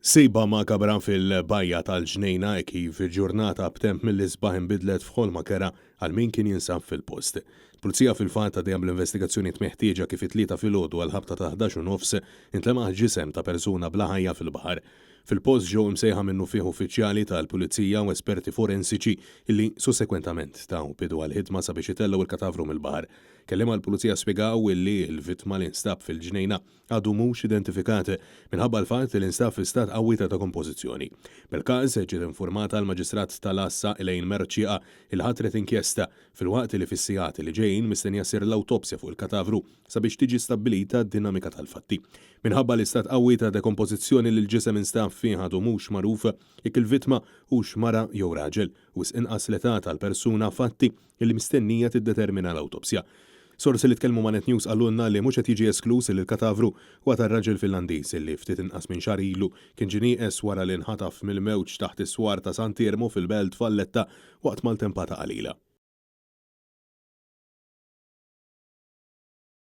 Sejba makabra fil-bajja tal-Ġnejna hekk kif ġurnata b'temp mill-isbaħ inbidlet f'ħolma kerha għal min kien jinsab fil-post. Il-Pulizija fil-fatt għaddejja bl-investigazzjonijiet meħtieġa kif it-Tlieta filgħodu għall-ħabta ta' 11 u nofs intlemaħ ġisem ta' persuna bla ħajja fil-baħar. Fil-post ġew imsejħa minnufih uffiċjali tal-Pulizija u esperti forensiċi li sussekwentament taw bidu għall-ħidma sabiex itellgħu l-katavru mill-baħar. Kelliema għall-Pulizija spjegaw li l-vittma li nstab fil-Ġnejna għadu mhux identifikat minħabba l-fatt li nstab fi stat qawwi ta' dekompożizzjoni. Bil-każ ġiet infurmata l-Maġistrat tal-Għassa Elaine Mercieca li ħatret inkjesta filwaqt li fis-sigħat li ġejjin mistennija ssir l-awtopsja fuq il-katavru sabiex tiġi stabbilita d-dinamika tal-fatti. Minħabba l-istat qawwi ta' dekompożizzjoni li l-ġisem instab fih għadu mhux magħruf jekk il-vittma hux mara jew raġel, wisq inqas l-età tal-persuna fatti li mistennija tiddetermina l-awtopsja. Sorsi li tkellmu ma' Net News qalulna li mhux qed jiġi eskluż li l-katavru huwa tar-raġel Finlandiż li ftit inqas minn xahar ilu kien ġie nieqes wara li nħataf mill-mewġ taħt is-swar ta' Sant'Iermu fil-Belt Valletta waqt maltempata qalila.